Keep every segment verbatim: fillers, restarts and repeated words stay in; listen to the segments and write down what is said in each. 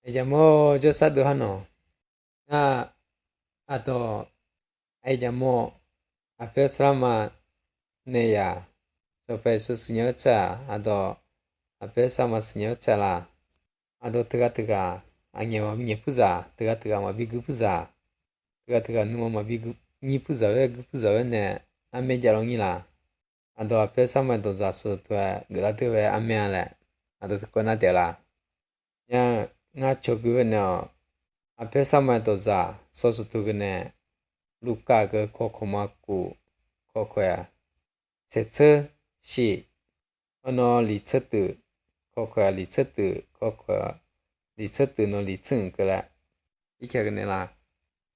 Aqyuif jaqmawr jawrsar deuv har nawq. Ngar aqdawq aqyuif jaqmawr aqpoeq saqlaqma naeq yaq, Sanqpaq Yeqsur siqnya-eu tsawrhaq, aqdawq aqpoeq saqlaqma siqnya-eu tsawrhaq laq. Aqdawq teughaq teughaq aqnyaef maqbi nyaef purzaq, teughaq teughaq maqbi gui purzaq, teughaq teughaq nuima maqbi nyir purzaq-aer gui purzaq-aer nae armaer jav law nyir laq. Aqdawq aqpoeq saqlaqma dawqzaq sawq sawqtuq-aer geuflar deur-aer armaer-a laer aqdawq tiqkawv nar daef laq. Nya, ngar cawq gui-aer naeq-awq. Aqpoeq saqlaqma dawqzaq sawq sawqtuq geunae, Lurkaf geu kawkawq ma kuf, kawkawq-aq, saeqtseur shif, arnan liqtseur tuif, kawkawq-aq liqtseur tuif, kawkawq-aq liqtseur tuif nan liqtseur-anr keuvlar, irkaf geunae laq.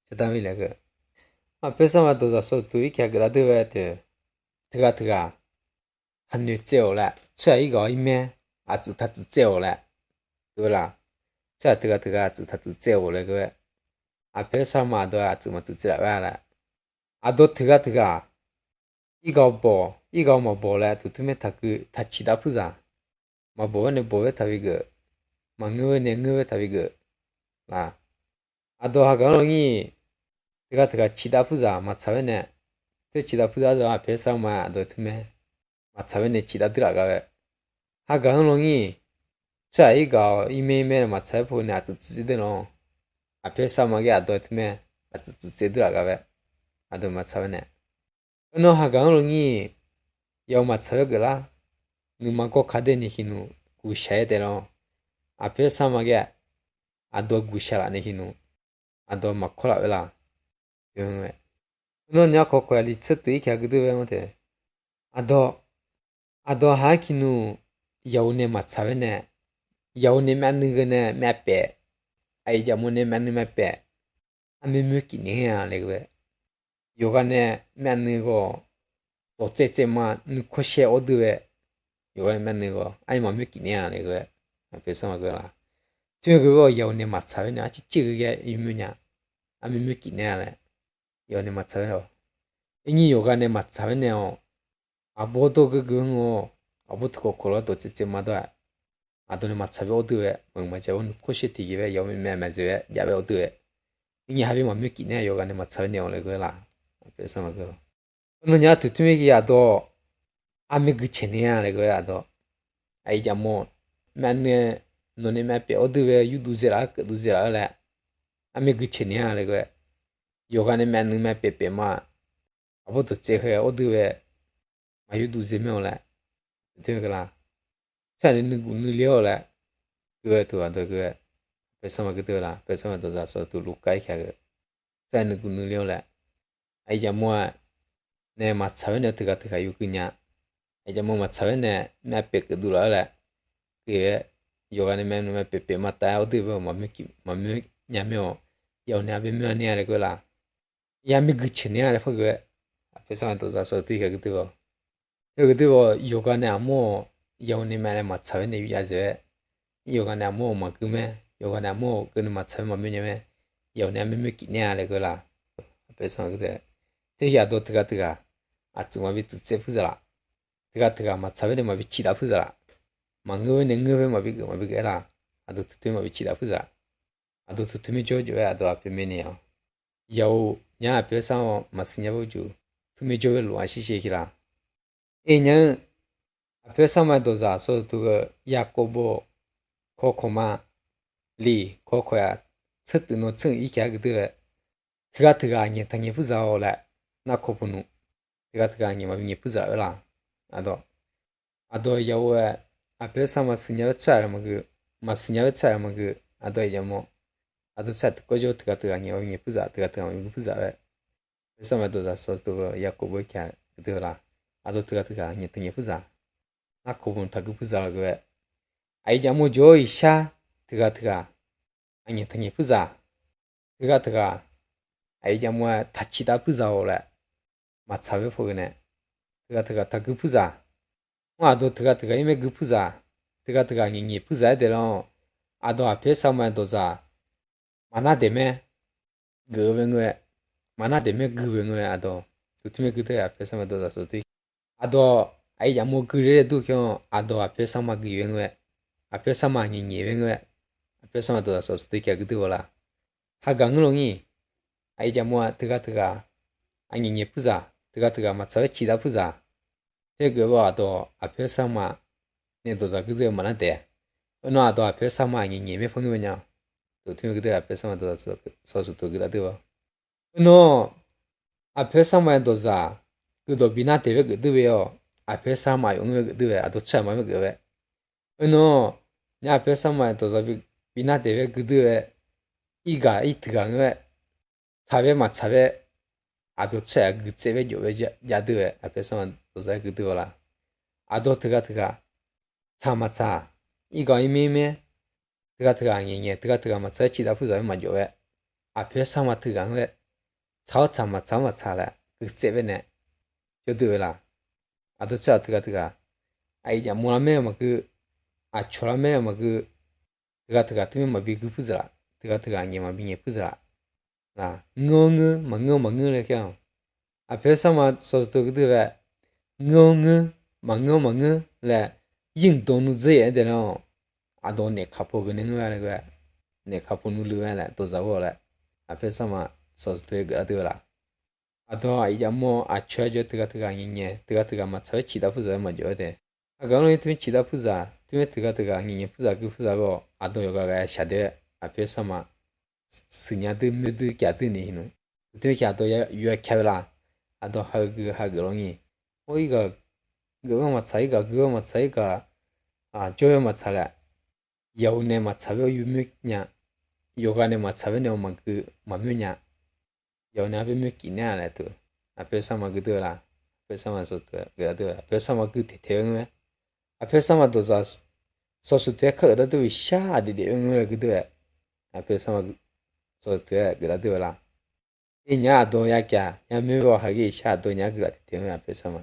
Saqdaq maqlaeq geu, aqpoeq saqlaqma dawqzaq sawq sawqtuq irkaf geuflar deur-aer teu, teughaq teughaq taqnoeq tsaev-awq laer, tsawrhaq irgaq-awr irmaer aqtsuif taqtsuif tsaev-awq laer, keuvlar. Tsawrhaq teughaq teughaq aqtsuif taqtsuif tsaev-awq laer keuv-aer, aqpoeq saqlaqma aqdawq aqtsuif maqtsuif tsaev laf-aer laer, aqdawq teughaq teughaq irgaq-awr bawq, irgaq-awr maqbawq laer aqtsuif teumaer taqgui taqciq dav purzaq, maqbawq-aer nae bawq-aer taqbi geuf, maqngeur-aer nae ngeur-aer taqbi geuf laq. Aqdawq hagaq-anr law nyir, teughaq teughaq ciq dav purzaq maqtsaq-aer nae, teu ciq dav purzaq-awr aqpoeq saqlaqma aqdawq teumaer maqtsaq-aer nae ciq dav deur laf gar-aer, hagaq-anr law nyir, tsawrhaq irgaq-awr irmaer irmaer nae maqtsaq-aer pov nae aqtsuif tsuif tsaev deur lawr, aqpoeq saqlaqma ghae aqdawq teumaer aqtsuif tsuif tsaev deur laf gar-aer, aqdawq maqtsaq-aer nae. Arnan hagaq-anr law nyir, yawf maqtsaq-aer geuflar, nuima gawrkaq dae nae khirnmr guqshaq-aer daef lawr, aqpoeq saqlaqma ghae aqdawq guqshaq laf nae khirnmr, aqdawq maqkawr laf-aer laq. Arnan nya kawkawq-aq liqtseur tuif irkaf gui deur-aer mawr tae, aqdawq, aqdawq haq-aer khirnmr, yawf-eu nae maqtsaq-aer nae, yawf-eu nae myavnuiv ghae nae myavpaef, aqyuif jaqmawr nae myavnuiv myavpaef, armaer moerkif naeq-a laer ghae-aer, yawqghaq nae myavnuiv ghawq dawqtsaev tsaev ma nuikawr shaer-awr deur-aer, yawqghaq nae myavnuiv ghawq armar maqmoerkif naeq-a laer ghae-aer, aqpoeq saqlaqma ghae laq. Teumirnae ghae-awr yawf-eu nae maqtsaq-aer nae arciv civ ghae ghae yawmuiq nya, armaer moerkif naeq-a laer, yawf-eu nae maqtsaq-aer nae-awq. Irnyir yawqghaq nae maqtsaq-aer nae-awq. Aqbawr dawr geur geur-anr-awr, aqbawr tiqkawv kawv lawr dawqtsaev tsaev ma dawr-aq, aqdawq nae maqtsaq-aer awr deur-aer maqngeur maqjav-awr nuikawr shaer tiqjeq-aer yawf-eu mae maqdzaeq-aer jav-aer awr deur-aer, irnyir ha byaer maqmoerkif naeq-a yawqghaq nae maqtsaq-aer naeq-awq laer ghae-aer laq. Aqpoeq saqlaqma ghae-awr, arnan nya tuq teumirnae ghae aqdawq armaer guicaeq naeq-a laer ghae-aer aqdawq, aqyuif jaqmawr, myavnuiv-aer nawq nae myavpaef awr deur-aer yurduq dzaeq laf-aer keuvduq dzaeq laf-aer laer, armaer guicaeq naeq-a laer ghae-aer, yawqghaq nae myavnuiv myavpaef paef ma, aqbawr dawqtsaev khae awr deur-aer maqyurduq dzaeq mae-awq laer, teu ghae laq. Tsawrhaq nae nuiguf nuile-awr laer, ghae-aer teu aqdawq ghae-aer, aqpoeq saqlaqma ghae deur laq, aqpoeq saqlaqma dawqzaq sawq tuq Lurkaf irkaf ghae, tsawrhaq nae nuiguf nuile-awr laer, aqyuif jaqmawr-aq nae maqtsaq-aer nae teughaq teughaq yawguiq nya, aqyuif jaqmawr maqtsaq-aer nae myavpaef keuvduq laf-aer laer, ghae-aer, yawqghaq nae myavnuiv myavpaef paef ma tav-aer awr deur-aer maqmoer nya mae-awq. Yawf-eu nae armaer moer naeq-a laer ghae-aer laq. Armaer guicaeq naeq-a laer par ghae-aer, aqpoeq saqlaqma dawqzaq sawq tuq irkaf ghae deur-awr, teu ghae deur-awr yawqghaq nae aqmawr-awq, yawf-eu nae myavnuiv maqtsaq-aer nae yurjav dzaeq-aer, yawqghaq nae aqmawr-awq maqgui mae, yawqghaq nae aqmawr-awq keuvni maqtsaq-aer maqmoer nya mae, yawf-eu nae armaer moerkif naeq-a laer ghae-aer laq. Aqpoeq saqlaqma ghae deur-aer, teu-aq aqdawq teughaq teughaq aqtsuif maqbi tsuif tsaev purzaq laf. Teughaq teughaq maqtsaq-aer nae maqbi ciq dav purzaq laf. Maqngeur-aer nae ngeur-aer maqbi geuf maqbi geuf-aer laq. Aqdawq tuq teumirnae maqbi ciq dav purzaq. Aqdawq tuq teumirnae jawr jov-aer aqdawq aqpoeq mae naeq-awq. Yawf-eu nya aqpoeq saqlaqma maqsiq nya-eu jeq, teumirnae jawr-aer lof-a shir shir ki laq. Eq nya-eu, aqpoeq saqlaqma dawqzaq sawq tuq-eu Yaqkov bof, kawkawq ma, liq kawkawq-aq, tseur tuif nan tseur-euq irkaf ghae deur-aer, teughaq teughaq aqnyaef taqnyaef purzaq-awq laer, narkawq pov nmr. Teughaq teughaq aqnyaef maqbi nyaef purzaq-aer laq. Aqdawq, aqdawq yawf-eu-aer, aqpoeq saqlaqma siqnya-aer tsawrhaq-aq maqgeu, maqsiqnya-aer tsawrhaq-aq maqgeu, aqdawq yamawr, aqdawq tsawrhaq tiqkawv jawr teughaq teughaq aqnyaef maqbi nyaef purzaq, teughaq teughaq maqbi gui purzaq-aer, aqpoeq saqlaqma dawqzaq sawq tuq-eu Yaqkov bof irkaf ghae deur laq. Aqdawq teughaq teughaq aqnyaef taqnyaef purzaq, narkawq pov nmr taqgui purzaq-awq ghae-aer, aqyuif jaqmawr jawr-awr iqshar teughaq teughaq aqnyaef taqnyaef purzaq, teughaq teughaq aqyuif jaqmawr-aer taqciq dav purzaq-awq laer, maqtsaq-aer paw ghae nae, teughaq teughaq taqgui purzaq. Mr aqdawq teughaq teughaq-ir maer gui purzaq, teughaq teughaq aqnyaef nyaef purzaq-aer daef lar-awr, aqdawq aqpoeq saqlaqma dawqzaq maqnar daeq maer geuf-eu bae ngeur-aer, maqnar daeq maer gui bae ngeur-aer, aqdawq tuq teumirnae gui deur-aer aqpoeq saqlaqma dawqzaq sawq tuq, aqdawq aqyuif jaqmawr gui ler laer dur keuv-anr aqdawq aqpoeq saqlaqma gui bae ngeur-aer, aqpoeq saqlaqma aqnyaef nyaef bae ngeur-aer, Aqpoeq sar ma dawqzaq sawq suq teu kav guirdeuv baw la. Hagaq ngeur law ngir. Aqyuif jaqmawr-aq teughaq teughaq aqnyaef nyaef purzaq, teughaq teughaq maqtsaq-aer ciqdav purzaq. Teugeuf baw aqdawq aqpoeq sar ma nae dawqzaq guirdeuv-eu maqnar daef. Aernar aqdawq aqpoeq sar ma aqnyaef nyaef maer par ngeur bae nya-awq. Dawq tmr guirdeuv aqpoeq sar ma dawqzaq sawq suq teu guirdeuv baw. Aernar aqpoeq sar ma-aer dawqzaq geufdawq bi nar daef bae geufdeuv bae-awq. Aqpoeq sar ma aqyawf ngeur bae geufdeuv bae, aqdawq tsawrhaq ma bae geuf bae. Aernar nar aqpoeq sar ma-aer dawqzaq bi nar daef bae geufdeuv bae, irgaq irteuq ghaq ngeur bae, tsaq bae maqtsaq bae, aqdawq tsawrhaq-aq guitsaev bae jawf bae jav deuv bae aqpoeq sar ma dawqzaq-aer geufdeuv baw la. Aqdawq teughaq teughaq tsaq maqtsaq, irgaq irmaer irmaer, teughaq teughaq aqnyaef nyaef, teughaq teughaq maqtsaq-aer ciqdav purzaq bae maqjawf bae, aqpoeq sar ma teughaq ngeur bae, tsaq-awr tsaq maqtsaq-awr maqtsaq laer guitsaev bae nae jawr deuv bae la. Aqdawq tsawrhaq teughaq teughaq aqyuif jaqmawr lar maer-eu maqgeur, aqcawq lar maer-eu maqgeur, teughaq teughaq teumaer maqbi gui purzaq laf, teughaq teughaq aqnyaef maqbi nyaef purzaq laf. Ngeur-awr ngeur, maqngeur-awr maqngeur laer kar-awq. Aqpoeq sar ma sawq suq teu guirdeuv bae, ngeur-awr ngeur, maqngeur-awr maqngeur laer, yirmq dawq nuidzeur yaef-aer daef nar-awq. Aqdawq naef kaq paw geuf nae ngeur-a laer ghae, naef kaq paw nuiluiv-aer laer dawqzaq ghawr-awq laer, aqpoeq sar ma sawq suq teu-aer geuf-a deuv baw la. Aqdawq aqyuif jaqmawr aqcawq-aer jawr-eu teughaq teughaq aqnyaef nyaef, teughaq teughaq maqtsaq-aer ciqdav purzaq-aer maqjawf-aer taef. Aqgaf-anr lor-ir teumaer ciqdav purzaq, teumaer teughaq teughaq aqnyaef nyaef purzaq gui purzaq baw, aqdawq yawqghaq ghaq-aer shaqdaef-aer aqpoeq sar ma siqnya deuq moer deuq jav deuq ni nmr. Teumaer ki aqdawq yawqha ka bae la. Aqdawq hageuf hageuf lawr ngir. Or irgaq geuf-aer maqtsaq, irgaq gui-aer maqtsaq, irgaq jawr-aer maqtsaq laer, yawqha nae maqtsaq bae-awr yawmoer nya. Yawqghaq nae maqtsaq bae nae-awr maqgui maqmoer nya. Yawqha nae arpoer moer kif nae-a laer teu. Aqpoeq sar ma gui deuv-eu la. Aqpoeq sar ma sawq suq teu-aer geuf-a deuv-eu, aqpoeq sar ma gui taeq taeq-aer ngeur-aer, aqpoeq sar ma dawqzaq sawq suq teu-aer kar geuf-a deuv-eu shar aqdaef daef-aer ngeur-aer gui deuv-aer, aqpoeq sar ma sawq suq teu-aer geuf-a deuv-eu la. Iqnyar aqdawq ya kaq ya moer baw haqgir shar aqdawq nya-aer guiqlaf taeq taeq-aer ngeur-aer aqpoeq sar ma.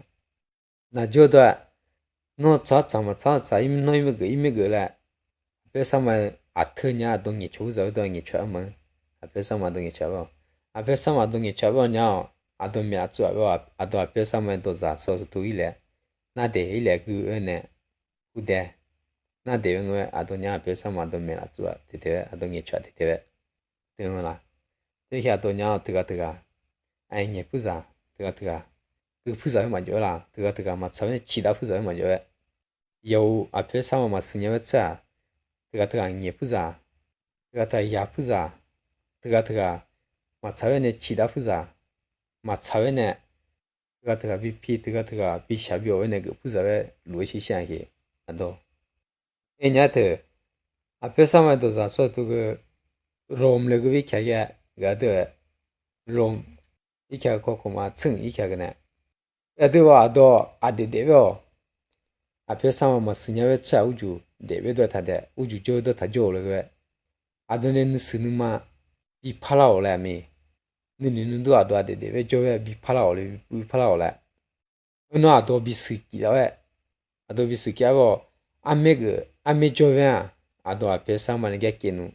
Naqjawr dawr-aq, nawr tsaq-awr tsaq maqtsaq-awr tsaq, nawr irmaer geuf irmaer geuf laer, aqpoeq sar ma aqteu nya aqdawq ngaeqcawq purzaq-eu dawr ngaeqcawq-aer ma-eu. Aqpoeq sar ma aqdawq ngaeqcawq-aer baw. Aqpoeq sar ma aqdawq ngaeqcawq-aer baw nya-awq. Aqdawq maeqlaf tsuf-aq baw, aqdawq aqpoeq sar ma dawqzaq sawq suq teu-ir laer, nar daef-ir laer gui-aer nae, ur dae, nar daef-aer ngeur-aer aqdawq nya aqpoeq sar ma aqdawq maeqlaf tsuf-aq taeq taeq-aer, aqdawq ngaeqcawq taeq taeq-aer. Teu-eu la. Teukhaq aqdawq nya-awr teughaq teughaq aqnyaef purzaq, teughaq teughaq gui purzaq-aer maqjawf-aer la, teughaq teughaq maqtsaq-aer nae ciqdav purzaq-aer maqjawf-aer, yawqha aqpoeq sar ma maqsiq nya-aer tsawrhaq, teughaq teughaq aqnyaef purzaq, teughaq teughaq yaq purzaq, teughaq teughaq maqtsaq-aer nae ciqdav purzaq, maqtsaq-aer nae teughaq teughaq bipi, teughaq teughaq bishaq bi-awq-aer nae geuf purzaq-aer luf-aer shir shir-aq heq. Aqdawq Aernya teu, aqpoeq sar ma dawqzaq sawr-eu teu geu, Rom laer geu-ir kaq ghae, gaq deuq-aer, Rom irkaq kawr kawqma tsanr irkaq ghae nae, gaq deuq-aq aqdawq aqdaef daef bae-awq. Aqpoeq sar ma maqsiq nya-aer tsawrhaq urjuq daef bae dawr taq daef, urjuq jawr-aer dawr taq jawr-awq laer ghae, aqdawq nae nuisiq nuima bi parlar-awq laer aqmir, nuinoeq nuidur aqdawq aqdaef daef bae jawr-aer bi parlar-awq laer, bi parlar-awq laer. Aernar aqdawq bisiq kif lar-aer, aqdawq bisiq kif lar-awr, armaer geuf armaer jawr-aer-aq, aqdawq aqpoeq sar ma nae gar kaev nmr,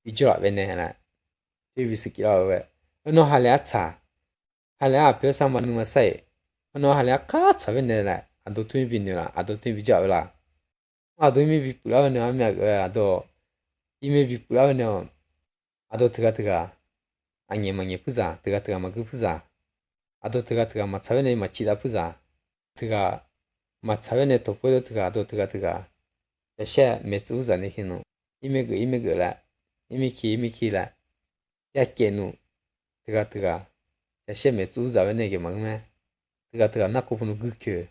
bijawr laf bae nae laer, bisiq kif lar-eu ghae, aernar ha laer artsaq, ha laer-aq aqpoeq sar ma nuima sar-iq, aernar ha laer arkhar tsaq bae nae laer, aqdawq tmr binoeq laf, aqdawq tmr bijawr laf bae la. Aqdawq irmaer bipuiv lar-eu nae armaer aqgeuf-aer aqdawq irmaer bipuiv lar-eu nae-awq. Aqdawq teughaq teughaq aqnyaef maqnyaef purzaq, teughaq teughaq maqgui purzaq, aqdawq teughaq teughaq maqtsaq-aer nae maqciqdav purzaq, teughaq maqtsaq-aer nae tawqpov-aer dawr teughaq, aqdawq teughaq teughaq yashar maeqtsuv purzaq nae khe nmr, irmaer geuf irmaer geuf laer, irmaer ki irmaer ki laer, ya kaev nmr, teughaq teughaq yashar maeqtsuv purzaq-aer nae geuf maqngeur mae, teughaq teughaq narkov pov nmr guikeq,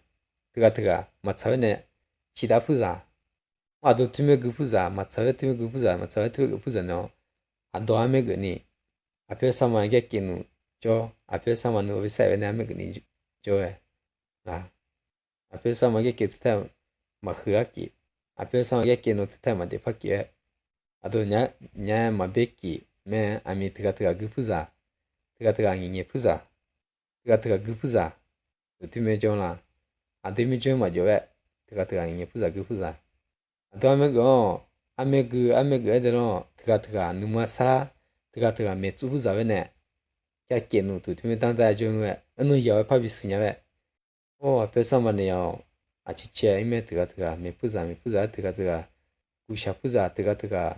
teughaq teughaq maqtsaq-aer nae ciqdav purzaq, aqdawq tmr maer gui purzaq, maqtsaq-aer tmr maer gui purzaq, maqtsaq-aer tmr maer geuf purzaq nae-awq. Aqdawq armaer geuf ni, aqpoeq sar ma gar kaev nmr jawr, aqpoeq sar ma nuima bi sar-iq bae nae armaer geuf ni jawr-aer la. Aqpoeq sar ma gar kaev teutar maqhuiq lar kif, aqpoeq sar ma gar kaev nmr teutar maqdaef par kif-aer, aqdawq nya-aer maqbae kif mae, aqmir teughaq teughaq gui purzaq, teughaq teughaq aqnyaef nyaef purzaq, teughaq teughaq gui purzaq, dawq tmr maer jawr la, aqdawq irmaer jawr-aer maqjawf-aer, teughaq teughaq aqnyaef nyaef purzaq gui purzaq, aqdawq armaer geuf-awr, armaer gui armaer geuf-aer dae lar-awq, teughaq teughaq nuima sarlar, teughaq teughaq maeqtsuv purzaq-aer nae, ya kaev nmr dawq tmr maer dar dar jawr-aer, aernar yaq-aer par bisiq nya-aer, or aqpoeq sar ma nae-awq, aqciq cae irmaer teughaq teughaq maeq purzaq maeq purzaq-aer teughaq teughaq guqshaq purzaq, teughaq teughaq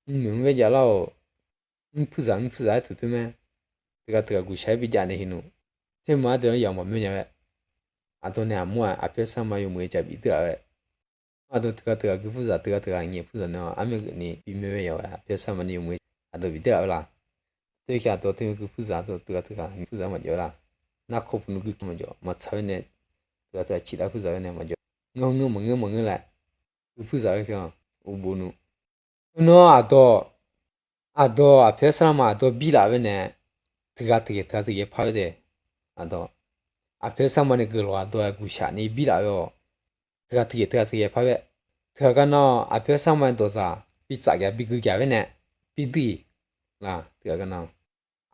mrmyoeq mr-aer javlar-awq. Mr puirzaq mr puirzaq-aer tuq tmr mae. Teughaq teughaq guqshaq-aer bijav nae heunmq. Teumirnae aqdui-anr yamq maqmyanr nya-aer, aqdawq nae aqmur-aq aqpoeq aqsar ma yawmuiq-eu jeq bif deur laf-aer, aqdawq teughaq teughaq gui puirzaq, teughaq teughaq ngaeq puirzaq nae-awr, armyaer geufni bimyaer-aer ya-awr, aqpoeq aqsar ma nae yawmuiq-eu aqdawq bif deur laf-aer la. Teugar aqdawq teumirnae gui puirzaq, aqdawq teughaq teughaq ngaeq puirzaq maqjawr la. Narkawr puq nuiv gui maqjawr, maqtsaq-aer nae teughaq teughaq ciqdav puirzaq-aer nae maqjawr. Ngar ngeur maqngeur maqngeur laer gui puirzaq-aer keuv-awr uqbof nuq. Khoernar aqdawq, aqdawq aqpoeq aqsar ma aqdawq birlaf-eu nae, teughaq teughaq teughaq teughaq par-aer taef. Aqdawq, aqpoeq aqsar ma nae guiqlanq aqdawq-aer guqshaq ni birlaf-eu-awq. Teughaq teughaq teughaq teughaq par-aer, teughaq garnar aqpoeq aqsar ma nae dawqzaq bitsaf gaq bigui gaq-aer nae, biduir-iq la. Teughaq garnar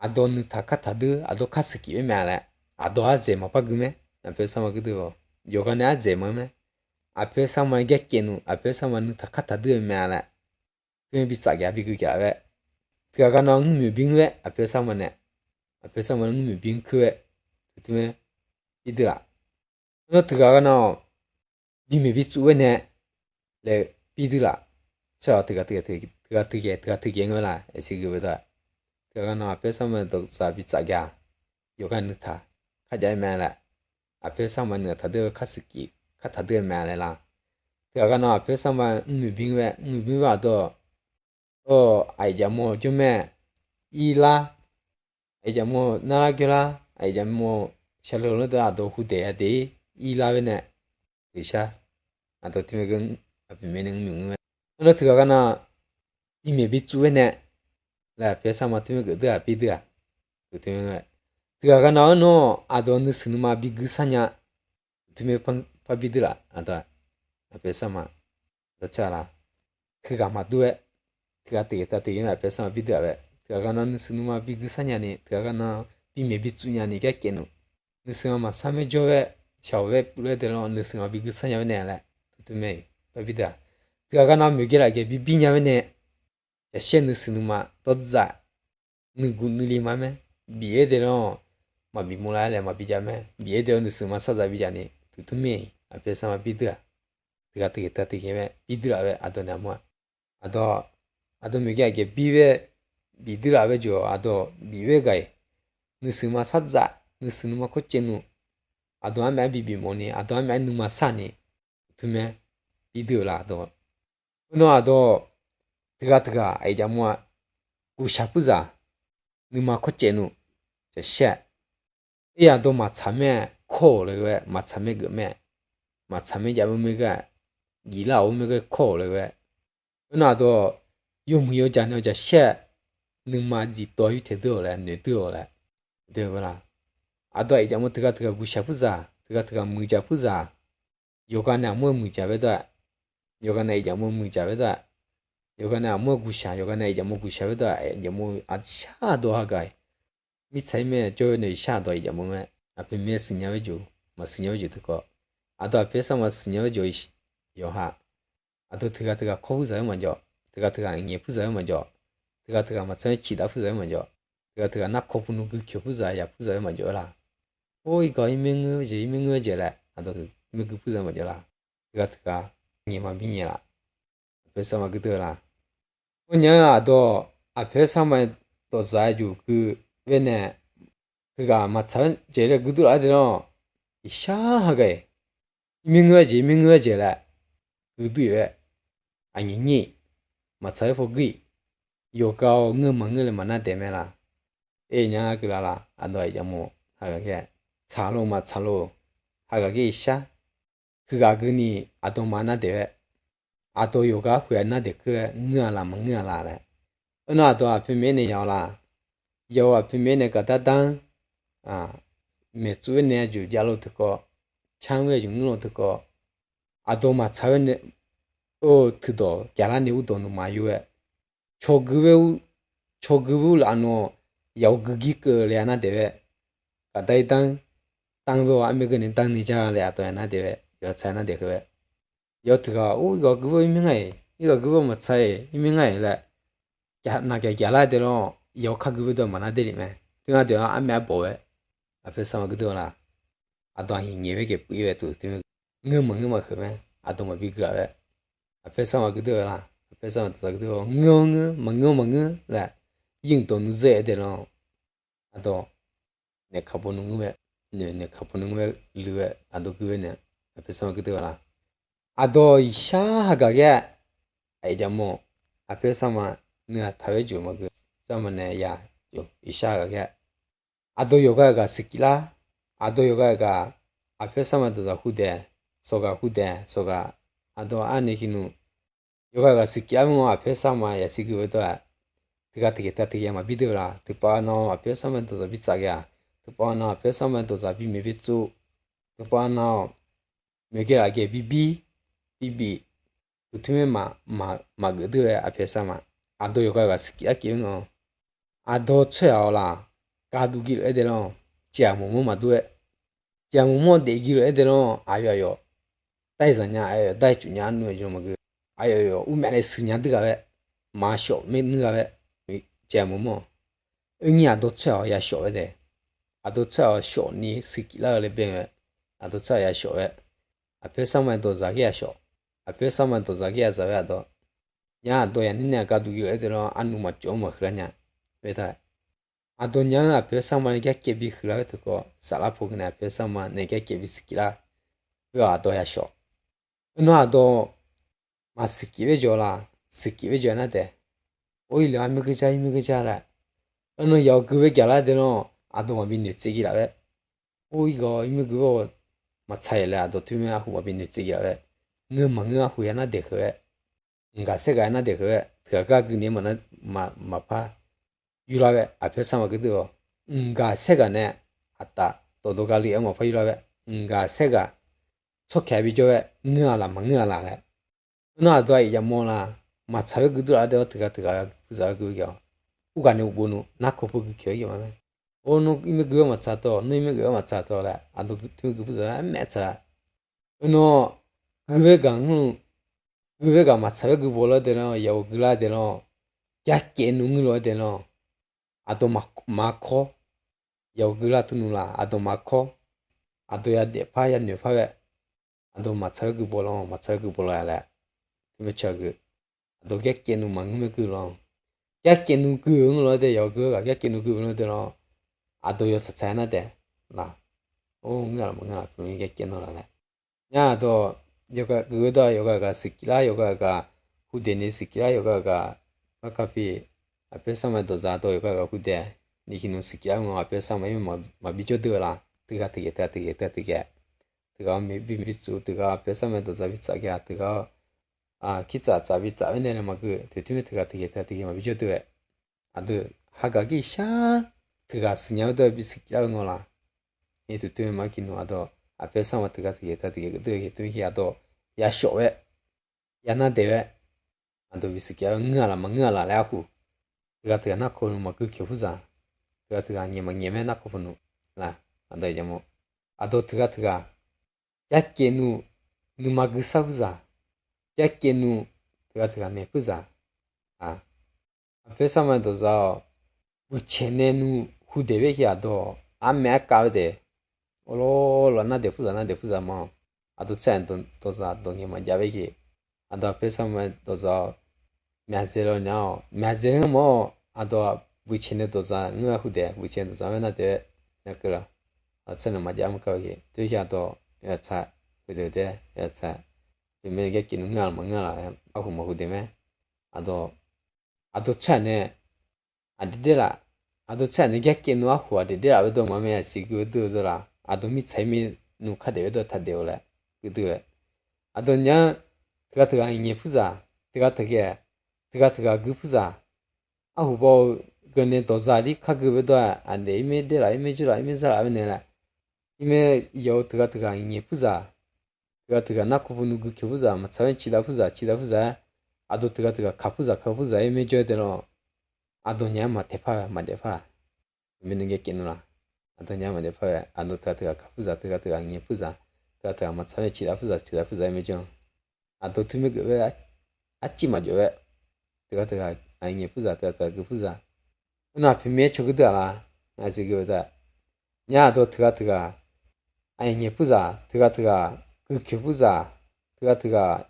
aqdawq nuitaq kartaq deur, aqdawq kar siqkif-aer mae laer, aqdawq ardzaeq maqpar gui mae. Aqpoeq aqsar ma gui deur-awq, yawqghaq nae ardzaeq maqngeur mae. Aqpoeq aqsar ma nae gar caevnmr, aqpoeq aqsar ma nuitaq kartaq deur-eu mae laer, teumirnae bitsaf gaq bigui gaq-aer, teughaq garnar nymrmyoeq bimr-aer aqpoeq aqsar ma nae, aqpoeq aqsar ma nae nymrmyoeq bimr keuv-aer, teumirnae biduir laf. Khoernar teughaq garnar-awq, bimaeq bitsuf-aer nae laer biduir laf. Teughaq teughaq teughaq teughaq teughaq ngeur la, aqsiq geuf-eu dawq-aq, teughaq garnar aqpoeq aqsar ma nae dawqzaq bitsaf gaq, yawqghaq nuitaq karjav-aer mae laer, aqpoeq aqsar ma nuitaq deur-eu kar siqkif kartaq deur-eu mae laer la. Teughaq garnar aqpoeq aqsar ma nymrmyoeq bimr-aer, nymrmyoeq bimr-aer aqdawq, aqyuif jaqmawr jawr mae, irlar, aqyuif jaqmawr narlar goerlar, aqyuif jaqmawr shaqleu lawr deuq aqdawq hudaeq yadeq-ir irlar-aer nae, teushar, aqdawq teumirnae geu, aqpoeq mirnae nymrmyoeq nymr-aer, khoernar teughaq garnar bimaeq bitsuf-aer nae laer aqpoeq aqsar ma teumirnae geuf deur-aq biduir-aq, teughaq garnar-awr nawr aqdawq nuisiq nuima bigui sharnya, teumirnae par biduir laf. Aqdawq, aqpoeq aqsar ma dawqtsaev la, heughaq maqdur-aer, teughaq teughaq teughaq mae aqpoeq aqsar ma biduir laf-aer, teughaq garnar nuisiq nuima bigui sharnya ni, teughaq garnar bimaeq bitsuf nya ni gar caevnmr, nuisiq-anr maqsar maer jawr-aer, shaq-awq-aer puiv laer deuq-anr nuisiq-anr bigui sharnya-aer nae laer, teumirnae par biduir-aq, teughaq garnar moeqgae lafgaeq bibir nya-aer nae, jaqshar nuisiq nuima dawrdzaq nuiguq nuili ma mae, bif-aer deuq-anr maqbif mawrlar-aer laer maqbi jav mae, bif-aer deuq-anr nuisiq ma sardzaq bi jav ni, teumirnae aqpoeq aqsar ma biduir-aq, teughaq teughaq teughaq mae biduir laf-aer aqdawq nae aqmur-aq, aqdawq, aqdawq moeqgae aqgaeq bir-aer bifduir laf-aer jeq-awq, aqdawq bif-aer gaq-iq, nuisiq ma sardzaq, nuisiq nuima kawrcaev nmr, aqdawq armaf-aer bibif mawf ni, aqdawq armaf-aer nuima sar ni, teumirnae biduir-eu la aqdawq. Khoernar aqdawq, teughaq teughaq aqyuif jaqmawr-aq, guqshaq puirzaq, nuima kawrcaev nmr, jaqshar-aer, aqdawq maqtsaq maer-aer kawr-awq laer ghae-aer, maqtsaq maer geuf maer, maqtsaq maer jav-eu maer ghae, jiflar-awq-eu maer ghae kawr-awq laer ghae-aer, khoernar aqdawq, yawmuiq yawjaq nae-awr jaqshar-aer, nuima dziqtawv yurtaeq deur-awq laer noeqdeur-awq laer, aqdawq aqyuif jaqmawr teughaq teughaq guqshaq puirzaq, teughaq teughaq muiqjaq puirzaq, yawqghaq nae aqmur-eu muiqjaq baedawr-aq, yawqghaq nae aqyuif jaqmawr muiqjaq baedawr-aq, yawqghaq nae aqmur-eu guqshaq, yawqghaq nae aqyuif jaqmawr guqshaq baedawr-aq, aqyuif jaqmawr aqshar dawq hagaq-iq, mirtsaq-ir mae jawr-aer nae iqshar aqdawq aqyuif jaqmawr mae, aqpoeq mirnae siqnya-aer jeq, maqsiqnya-aer jeq teukawv, aqdawq aqpoeq aqsar ma siqnya-aer jeq, yawqha, aqdawq teughaq teughaq kawr puirzaq-aer maqjawr, teughaq teughaq ngaeq puirzaq-aer maqjawr, teughaq teughaq maqtsaq-aer ciqdav puirzaq-aer maqjawr, teughaq teughaq narkawr puq nuiv gui kyoeq puirzaq yaq puirzaq-aer maqjawr-eu la. Or, irgawq-ir maernguir-aer jeq, ir maernguir-aer jeq laer aqdawq teumirnae gui puirzaq-aer maqjawr la. Teughaq teughaq ngaeq maqbi nyaef laf. Aqpoeq aqsar ma gui deur-eu la. Khoernya-anr aqdawq aqpoeq aqsar ma dawqzaq-aer jeq gui-aer nae, heughaq maqtsaq-aer jeq laer gui dur laf-aer deuq-anr, iqshar hagaq-iq, ir maernguir-aer jeq, ir maernguir-aer jeq laer gui dur-iq-aer, aqnyiq nyir-iq, maqtsaq-aer paw gui-iq, yawqghaq-awr ngeur maqngeur laer maqnar daeq mae la. Aernya-a gui la la, aqdawq aqyuif jaqmawr hagaq ghae, tsaq lof maqtsaq lof, hagaq ghae iqshar, heughaq gui ni aqdawq maqnar daeq-aer, aqdawq yawqghaq arpoeq-a nar daeq keuv-aer ngeur-a la maqngeur-a la laer. Khoernar aqdawq aqpoeq maeq-aer nae ya-awr la. Ya-awr aqpoeq maeq-aer nae gaqdar dar-anr, maeqtsov-aer nae aqjeq javluf teukawv, canr-aer aqjeq ngeur luf teukawv, aqdawq maqtsaq-aer nae, or, teudawq gaqlar nae urdawq nuima yur-aer, cawgui-aer ur, cawgui-aer ur laf nawr, yawqgui gir keuv laer aqnar daeq-aer, gaqdar-ir dar-anr, dar-anr bae-awr armaer geur nae dar ni jar laer aqdawq aqnar daeq-aer, yawtsaq aqnar daeq keuv-aer, yawteuq ghaq or, irgaq gui bae-awr ir maerngar-iq, irgaq gui bae-awr maqtsaq-iq, ir maerngar-iq laer, naqgaq gaqlar daeq lawr, yawkar gui bae dawr maqnar daeq lef mae. Teunar deuq-anr armaer arbawf-aer, aqpoeq aqsar ma gui deur-eu la. Aqdawq aqnyiq nyaef bae gaeq puiv-ir bae teu teumirnae, ngeur maqngeur maqheuq mae, aqdawq maqbi gui-a bae, aqpoeq aqsar ma gui deur-eu la. Aqpoeq sar ma dawqzaq gui dui-awr ngeur-awr ngeur, maqngeur-awr maqngeur laer, yir mq dawq nuizeur-aer daef lan. Aqdawq naeq kaqbaw nuingae, naeq kaqbaw nuingae luiq-aer aqdawq gui-aer nae, aqpoeq sar ma gui dui-a la. Aqdawq iqshar hagaq ghae-a, aqyuif jaqmawr, aqpoeq sar ma nuiq-aq taq-aer joq maqgeu, sar ma nae ya joq iqshar hagaq ghae-a. Aqdawq yawqghaq ghaq siqkif lar, aqdawq yawqghaq ghaq aqpoeq sar ma dawqzaq hudaeq, sawqghaq hudaeq sawqghaq, aqdawq arni ki nmr, yawqghaq ghaq siqkif lar mr-awr aqpoeq sar ma yasiq gui-eu dawr-aq, teughaq teuqghae teughaq teuqghae maqbi dui-eu la. Teqpavnav aqpoeq sar ma dawqzaq bi tsaf ghae-aq, teqpavnav aqpoeq sar ma dawqzaq bi maeq bi tsuv, teqpavnav-awq, maeqghae lafghae bibir, bibif, uqtmr maer maqgeuf deur-aer aqpoeq sar ma, aqdawq yawqghaq ghaq siqkif lar kif-eu nga. Aqdawq tsaer-aq-awq laq, gaqduq gui lof-aer daef lan, caf mawq mawr maqdur-aer, caf mawq mawr daef gui lof-aer daef lan, aqyawf aqyawf dar-iq zaq nya, aqyawf dar-iq cuf nya, arnuv-aer jawr maqgeu, aqyawf aqyawf ur maef nae siqnya deur ghaq-aer, maqshawf maernmr ghaq-aer, caf mawq mawr. Eunyi aqdawq tsaer-awq yashawf-aer daef, aqdawq tsaer-awq shawf ni siqkif lar-eu laer bae-aer, aqdawq tsaer-awq yashawf-aer, aqpoeq sar ma dawqzaq ghae yashawf, aqpoeq sar ma dawqzaq ghae yadzaq-aer aqdawq, nya aqdawq yaqnir nae gaqduq gui lof-aer daef lan, arnuv maqcawv-anr maqhuiq lar nya. Khoertav aqdawq nya-anr aqpoeq sar ma nae garkaev bi huiqlar-aer teukhawf, saflar pov gui nae aqpoeq sar ma nae garkaev bi siqkif lar. Heu-aq aqdawq yashawf. Aernar aqdawq maqsiqkif-aer jawr la, siqkif-aer jawr-aer nar daef. Or, irlef-a mirgeur jar, irmirgeur jar laer, aernar yawf gui-aer gaqlar daef lan, aqdawq maqbi noeqtsaev gui laf-aer, or, irgawr irmirgeur-awr maqtsaq-iq laer aqdawq toer mae arhu maqbi noeqtsaev gui laf-aer, ngeur maqngeur arhu ya nar daef heu-aer, mqgaq saergaq nar daef heu-aer, teughaq gar gui ni maqpar yurlar-aer aqpoeq sar ma gui dui-awq, mqgaq saergaq nae aqtaf dawqdawq gaqli-aer maqpar yurlar-aer, mqgaq saergaq tsawrkaq bijawr-aer ngeur-a laf maqngeur-a laf laer. Aernar aqdawq aqyuif yamawr la, maqtsaq-aer gui dui laf-aer daef-awr teughaq teughaq puqzaq-aer gui-aer gaq-awq. Urghaq nae uqbo nmr narkawv pov gui keq-aer gaq ma laer. Or, nmr irmirgeur-aer maqtsaq tawr, nmr irmirgeur-aer maqtsaq tawr laer aqdawq tmr gui puqzaq-aer maef tsaq. Aernar gui-aer gaq ngeur, gui-aer gaq maqtsaq-aer gui baw lar daef lan, yawf gui lar daef lan, garkaev nmr ngeur lof-aer daef lan, aqdawq maqkawr, yawf gui lar tmr nmr la aqdawq maqkawr, aqdawq yadaef par yanoeq par ghae, aqdawq maqtsaq-aer gui baw lan, maqtsaq-aer gui baw lar laer, tmr caw gui, aqdawq garkaev nmr maqngeur mae gui lan, garkaev nmr gui-eu ngeur lof-aer daef, yawf gui-aer gaq garkaev nmr gui-eu ngeur lof-aer daef lan, aqdawq yawf tsaqtsaq-aer nar daef la. Or, ngeur-a laf maqngeur-a laf, garkaev nmr la laer. Nya aqdawq yawqghaq gui-eu dawr-aq, yawqghaq ghaq siqkif lar, yawqghaq ghaq hudaeq ni siqkif lar, yawqghaq ghaq par kapi, aqpoeq sar ma dawqzaq dawq yawqghaq ghaq hudaeq ni ki nmr siqkif lar nga, aqpoeq sar ma-ir maqbi jawr deur-eu la. Teughaq teuqghae, teughaq teuqghae, teughaq teuqghae, teughaq-awr bi mr bi tsuv, teughaq aqpoeq sar ma dawqzaq bi tsaf ghae-a, teughaq-awr, aqkir tsaf tsaf bi tsaf-aer nae maqgui, teuq tmr-aer teughaq teuqghae, teughaq teuqghae maqbi jawr deur-aer, aqdawq hagaq gir shar, teughaq siqnya-eu dawr-aer bi siqkif lar-eu nga la. Ni teuq tmr-aer maqgir nmr aqdawq aqpoeq sar ma teughaq teuqghae, teughaq teuqghae geuf deur-eu tmr-aer aqdawq yashawf-aer, yanar daef-aer, aqdawq bi siqkif-aer ngeur-a laf maqngeur-a laf laer arhu, teughaq teughaq narkawv nmr maqgui keq purzaq, teughaq teughaq ngaeq maqngaeq mae narkawv puq nmr la. Aqdawq yamawr, aqdawq teughaq teughaq garkaev nmr, nuima gui sar purzaq, garkaev nmr, teughaq teughaq maeq purzaq, aqpoeq sar ma dawqzaq-awq, buiqcaeq nae nmr hudaeq baer ki aqdawq armaeq arkav-eu daef, awrlawr lawr nar daef purzaq nar daef purzaq ma, aqdawq tsaer dawqzaq dawq ngaeq maqjav baer ki, aqdawq aqpoeq sar ma dawqzaq-awq, myaqdzae lawr nar-awq, myaqdzae ngeur mawr-awq, aqdawq buiqcaeq nae dawqzaq ngeur-aer hudaeq, buiqcaeq nae dawqzaq-aer nar daef-aer, nar keuv la, aqtsaer nae maqjav mr kav-eu ki, teuq-aer aqdawq yawtsaq hudaeq daef, yawtsaq, teumirnae garkaev nmr ngeur-a laf maqngeur-a laf-aer arhu maqhudaeq mae. Aqdawq, aqdawq tsaer nae aqdaeq daer laf, aqdawq tsaer nae garkaev nmr arhu aqdaeq daer laf-aer dawr maqmae, aqsiq gui-aer deur-eu dawr la, aqdawq mirtsaq-ir mir nmr kar daef-aer dawr taq daef-eu laer, gui deur-aer, aqdawq nya-anr teughaq teughaq ngaeq purzaq, teughaq teughaq, teughaq teughaq gui purzaq, arhu baw-eu geunae dawqzaq lir kar gui baer dawr-aq, aqdaef-ir maer daer laf-ir maer jawr laf-ir maer zar laf-aer nae laer, ir maer yawf-eu teughaq teughaq ngaeq purzaq, teughaq teughaq narkawv puq nmr gui keq purzaq, maqtsaq-aer ciqdav purzaq, ciqdav purzaq-aer, aqdawq teughaq teughaq kaq purzaq kaq purzaq-ir maer jawr-aer daef lawr, aqdawq nya-aer maqtaeq par-a maqjav par-a, teumirnae garkaev nmr la, aqdawq nya-aer maqjav par-a, aqdawq teughaq teughaq kaq purzaq, teughaq teughaq ngaeq purzaq, teughaq teughaq maqtsaq-aer ciqdav purzaq, ciqdav purzaq-ir maer jawr, aqdawq teumirnae geuf-aer arcif maqjawf-aer, teughaq teughaq aqngaeq purzaq, teughaq teughaq gui purzaq, nar aqpoeq mir-aer caw gui deur-aq la, aqsiq gui-eu taef, nya aqdawq teughaq teughaq aqngaeq purzaq, teughaq teughaq gui keq purzaq, teughaq teughaq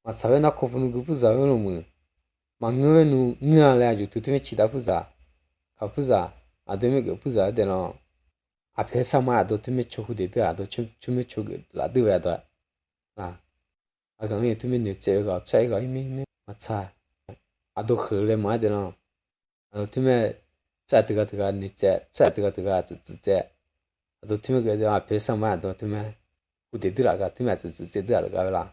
Maqtsaq-aer narkawr pov nuiv gui purzaq-aer lawmuiq. Maqngeur-aer nuiv ngeur-a laer aqyuif teu teu maer ciqdav purzaq, kaq purzaq, aqdui maer geuf purzaq-aer daeflanr. Aqpoeq-aer sarma-aer aqdui teu maer coq hudaef deur-aq, aqdui teu maer coq geuf laf deur-aer aqdui-aq. Aqgaq-anr teu maer noeqtsaev-eu ghaq-awq tsawrhaq-aer ghaq-ir mir nar maqtsaq. Aqdui kheuq laer maqaer daeflanr. Aqdui teu maer tsawrhaq teughaq teughaq noeqtsaev, tsawrhaq teughaq teughaq tsuif tsuif tsaev. Aqdui teu maer geuf aqpoeq-aer sarma-aer aqdui teu maer hudaef deur laf ghaq teu maer aqtsuif tsuif tsaev deur-aq laf gar-aer la.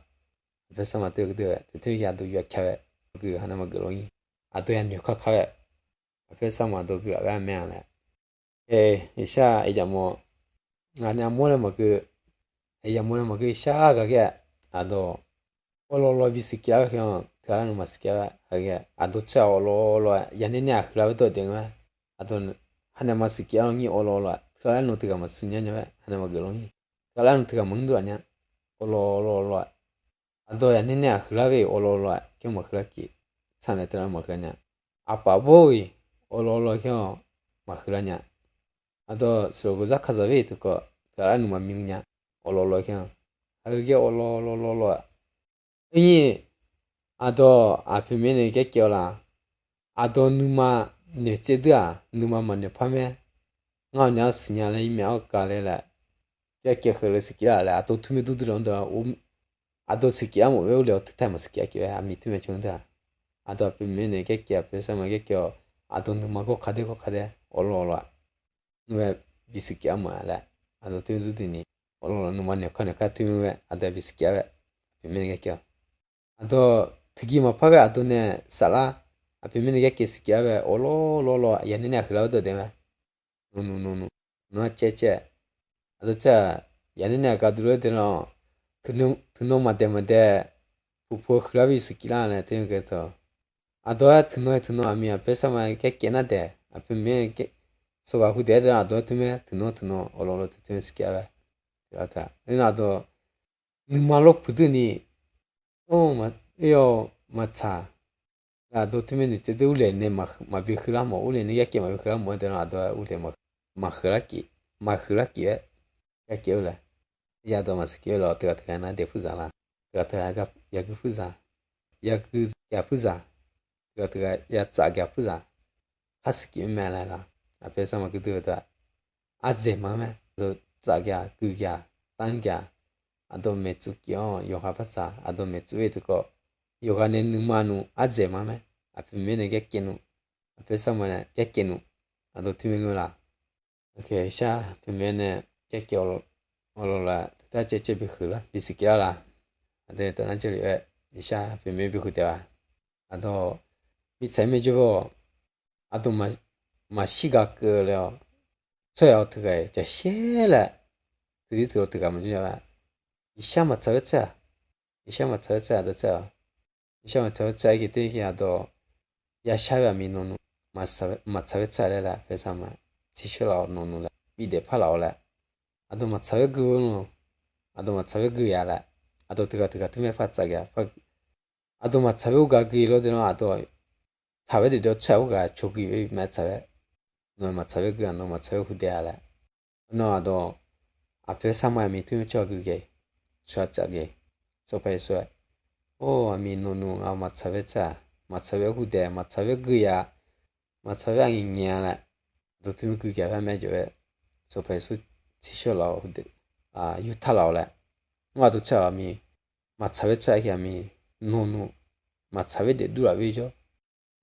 Aqpoeq-aer sarma teu-eu deur-aer teu teu ya aqdui ya ka-aer, maqgui haq nae maqgeuf lor-ir. Aqdui ya noeq kar kar-aer, aqpoeq-aer sarma aqdui guiqlaf gar mae-a laer. Eq, iqshar-aq iqjaq mawf, ngaq nae armawr laer maqgeu, iqjaq mawf laer maqgeu iqshar ghaq ghae-a, aqdui awqlawv lawv bi siqkyav-aer ghae-anr teughaq lar nmr maqsiqkyav-aer ghae-a, aqdui tsawrhaq awqlawv lawv-aer yaner nae-aq huiqlar-aer dawr daef nga-aer, aqdui haq nae maqsiqkyav-aer lawr ngir awqlawv lawv-aer teughaq lar nmr teughaq maqsiq nya nya-aer haq nae maqgeuf lawr ngir, teughaq lar nmr teughaq maqngeur dov laf nya, awqlawv lawv lawv-aer aqdui yaner nae-aq huiqlar ve awqlawv lawv-aer kar maqhuiqlar kif, tsaq naeq teughaq lar maqhuiqlar nya, aqpaf bawr-iq awqlawv lawv kar-awr maqhuiqlar nya. Aqdui siqloq gozar kazaq ve teukhawf teughaq lar nmr maqmir nya, awqlawv lawv kar-anr, aqgeu ghae awqlawv lawv lawv lawv-aer Arnyir, aqdawq aqpoeq mirnae garkaev-awq laq. Aqdawq nuima noeqtsaev deur-aq, nuima maqnoeq par mae. Ngar-awq nya-awr siqnya laer irmaev-awr gaq le laer, garkaev heu le siqkyav-a laer, aqdawq teu maer dur dur laf-anr dawq, aqdawq siqkyav-ar mawf-aer urle-awr teu taev maqsiqkyav kif-aer aqmiq teu maer cawq deur-aq. Aqdawq aqpoeq mirnae garkaev, aqpoeq sarma garkaev-awq, aqdawq nuima gawrkaq daer gawrkaq daer awqlawv-awq laf. Ngar-aer bisiqkyav mawf-a laer, aqdawq teu maer dur dur ni, awqlawv laf nuima noeq kar noeq kar teu maer-aer aqdawq bisiqkyav-aer, aqpoeq mirnae garkaev-awq. Aqdawq tiqgiq maqpar ghae aqdawq nae saflar, aqpoeq mirnae garkaev siqkyav-aer bae awqlawv lawv lawv-aer yaner nae-aq huiqlar-aer dawr daef mae. Nawq nmr nawq nmr, nawr-aer caev caev. Aqdawq caev-aq, yaner nae-aq gaqdui lof-aer daeflar-awq. Teuqnan maqdaeq maqdaeq, puq puq-eu huiqlar-aer bi siqkyav lar nae teu maer garkaev-awq. Aqdawq-aer teuqnan teuqnan aqmiq aqpoeq sarma garkaev nar daeq, aqpoeq mirnae sawq ghaq hu daef-aer daef-a aqdawq-aer teu maer teuqnan teuqnan awqlawv lawv teu teu maer siqkyav bae. Teuqnan aqdawq nuima lawr puq dur ni, or, maqtsaq. Aqdawq teu maer noeqtsaev deur urle nae maqbi huiqlar mawf, urle nae garkaev maqbi huiqlar mawf-aer daeflar aqdawq-aer urle maqhuiqlar kif, maqhuiqlar kif-aer garkaev-eu laer. Yadawq maqsiqkyav-eu laf teughaq teughaq nar daef purzaq la. Teughaq teughaq yagui purzaq, yagui gaq purzaq, teughaq teughaq yatsaf gaq purzaq, khar siqkyav mae laer la. Aqpoeq sarma gui dui-eu dawq-aq, ardzaeq ma-aer mae. Aqdawq tsaf gaq, gui gaq, tanr gaq, aqdawq maeqtsuif kif-anr yawqha par tsaf, aqdawq maeqtsuif-aer teukhawf, yawqghaq nae nuima nmr ardzaeq ma-aer mae. Aqpoeq mirnae garkaev nmr, aqpoeq sarma nae garkaev nmr, aqdawq teu maer ngeur la. Iqshar aqpoeq mirnae garkaev awqlawv laf teu taev caev caev bi huiqlar bi siqkyav la. Aqdawq taf nar jarlif-aer iqshar aqpoeq mirnae bi huiq taef-a. Aqdawq mirtsaq-aer maerjawr-awq. Aqdawq maqshir gaq keuv-eu laer-awq. Tsawrhaq-awq teughaq-iq jaqshaer laer, teudir teuq-awq teughaq maqjawr nya-a. Iqshar maqtsaq-aer tsawrhaq, iqshar maqtsaq-aer tsawrhaq aqdawq tsawrhaq-awq. Iqshar maqtsaq-aer tsawrhaq-aer khaeq ter khaeq aqdawq yashar-eu aqmiq nawq nmr, maqtsaq-aer tsawrhaq laer laer aqpoeq sarma, tsirshar laf-awq nawq nmr laer bidaef par laf-awq laer. Aqdawq maqtsaq-aer gui-eu nmr, aqdawq maqtsaq-aer gui ya laer, aqdawq teughaq teughaq teu maer par tsaf gaq, aqdawq maqtsaq-aer urgaq gui lawr daef-anr aqdawq tsaq-aer daefdawr tsawrhaq urgaq cawq gui-aer maeq tsaq-aer, nawq maqtsaq-aer gui-aq nawq maqtsaq-aer hudaef-a laer. Nawr aqdawq aqpoeq sarma aqmiq teu maer tsawrhaq gui gaq, tsawrhaq tsaf gaq, tsawrpaq Yeqsur-aer, or aqmiq nawq nmr, ngaq maqtsaq-aer tsawrhaq, maqtsaq-aer hudaef, maqtsaq-aer gui ya, maqtsaq-aer aqngaeq ngaeq-a laer, aqdawq teu maer gui gaq par maer jawf-aer, tsawrpaq Yeqsur tsirshar laf-awq, yurtaq laf-awq laer. Mr aqdawq tsawrhaq aqmiq, maqtsaq-aer tsawrhaq-aer aqmiq nawq nmr, maqtsaq-aer daef dur laf-awq jawr,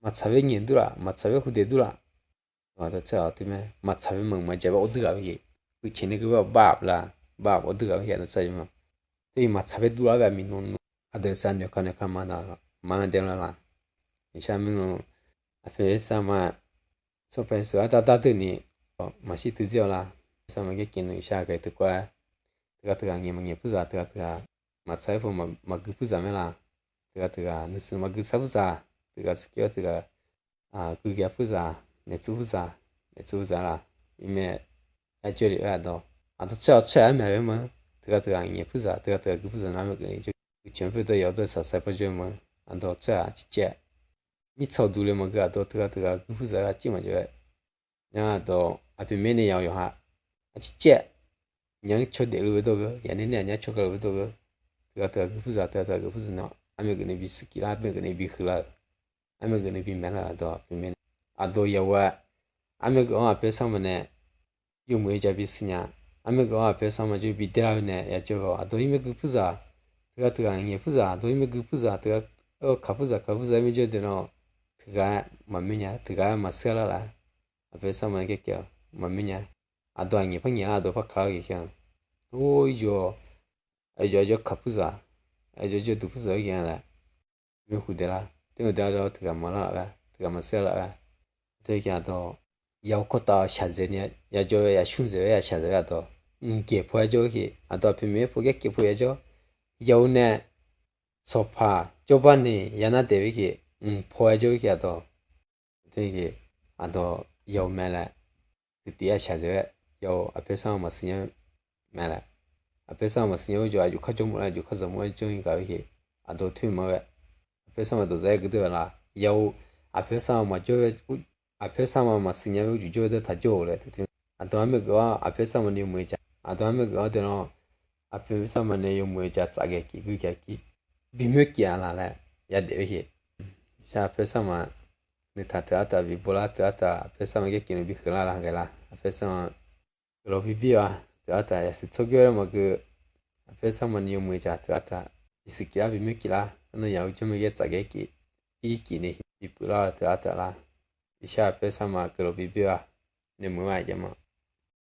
maqtsaq-aer ngaeq dur laf, maqtsaq-aer hudaef dur laf. Aqdawq tsawrhaq teu maer maqtsaq-aer maqngeur maqjav-aer ur dur ghaq-aer ghae, uqcif nae geu-aer bav la, bav ur dur ghaq-aer ghae aqdawq tsawrhaq ma. Teu-iq maqtsaq-aer dur laf-aer ghae aqmiq nawq nmr, aqdawq tsawrhaq noeq kar noeq kar ma na, maqanr daef la la. Iqshar mirnae aqpoeq sarma, tsawrpaq Yeqsur-anr dar dar dui ni, maqshir teu zir-awq la. Sarma garkaev nmr iqshar ghae teu kawv-aer, teughaq teughaq ngaeq maqngaeq purzaq, teughaq teughaq maqtsaq-aer pu maqgui purzaq mae la. Teughaq teughaq nuisar maqgui sar purzaq, teughaq siqkyav teughaq gui gaq purzaq, maeqtsuif purzaq, maeqtsuif purzaq la. Irmae arjawr lef-aer aqdawq, aqdawq tsawrhaq tsawrhaq-aer maeq-aer ma, teughaq teughaq ngaeq purzaq, teughaq teughaq gui purzaq nar maeq gui, uqcif-anr pyeuf dawr yawq dawr-eu saqsaq par jawr-eu ma. Aqdawq tsawrhaq ciqcaev mirtsaq uqduq le maqgeu aqdawq teughaq teughaq gui purzaq-aer aqcir maqjawr-aer, nar aqdawq aqpoeq mirnae yawq yawqha aqcir caev, nya-anr caw daefluf-eu dawr geu, yaner nae aqnyar caw gaqluf-eu dawr geu, teughaq teughaq gui purzaq, teughaq teughaq gui purzaq nar, armaer geuf ni bisiq kif lar, armaer geuf ni bihuiq lar-euq, armaer geuf ni bimaeq lar-euq aqdawq pyeufmae nae, aqdawq yawoer-a, armaer geuf-anr aqpoeq sar ma nae yawmuiq-eu jaq bisiq nya. Armaer geuf-anr aqpoeq sar ma jawr bidaer lar-eu nae yajawr-eu aqdawq irmaer gui purzaq, teughaq teughaq ngaeq purzaq, aqdawq irmaer gui purzaq, teughaq kaq purzaq kaq purzaq irmaer jawr deuq nar, teughaq-aer maqmaer nya, teughaq-aer maqsar lar laf, aqpoeq sar ma nae garkawv maqmaer nya. Aqdawq aqngaeq par ngaeq lar, aqdawq par kaq-aer ghae kar-a. Or, irjawq, aqyawf jawr kaq purzaq, aqyawf jawr duq purzaq-aer ghae-a laer, mr huq daeq lar, teumirnae aqdawq teughaq maqlar laf-a, teughaq maqsar lar-a. Teugar aqdawq yaw kawrtav shaqzaeq ni yajawr-aer, yashmr zaeq-aer, yashaq zaeq-aer aqdawq mqgaeq paw-aer jawr-eu khe, aqdawq aqpoeq maeq-aer paw garkawv paw yajawr, yaw-eu nae sawqpaq jawrbar ni yanar daeq-eu khe, mq paw-aer jawr-eu khe aqdawq. Teugar aqdawq yaw mae laer, tiqtiv-aer shaqzaeq-aer, yaw aqpoeq sar ma maqsiq nya mae laer, aqpoeq sar ma maqsiq nya-eu jawr, aqjox kar jawrmawf laer, aqjox kar zawqmawf-aer jawr-ir ghaq-eu khe, aqdawq toer ma-aer, aqpoeq sar ma dawqdaq-aer geur deur-a laf, yaw aqpoeq sar ma maqjawr-aer, aqpoeq sar ma maqsiq nya-aer uqjuq jawr-eu deur taq jawr-euq laer teuteq. Aqdawq armaer geuf-anr aqpoeq sar ma nae yawmuiq-eu jaq, aqdawq armaer geuf-anr deuq nar, aqpoeq sar ma nae yawmuiq-eu jaq tsaf ghae kif, gui ghae kif, bimoer kif-a laf laer yadaef-eu khe. Shar aqpoeq sar ma nuitaq teughaq taf bibo lar, teughaq taf aqpoeq sar ma garkawv nae bihuiq lar laf ghae lar, aqpoeq sar ma guiqlanq bibir-a, teughaq taf yasiq tsawrgeur-aer maqgeu, aqpoeq sar ma nae yawmuiq-eu jaq teughaq taf bisiq kif lar, bimoer kif lar, arnan yaq-eu jawr mae ghae tsaf ghae kif, ir kif ni bipyeuf lar-eu teughaq taf lar. Iqshar aqpoeq sar ma guiqlanq bibir-a, nae muiq-a jav ma.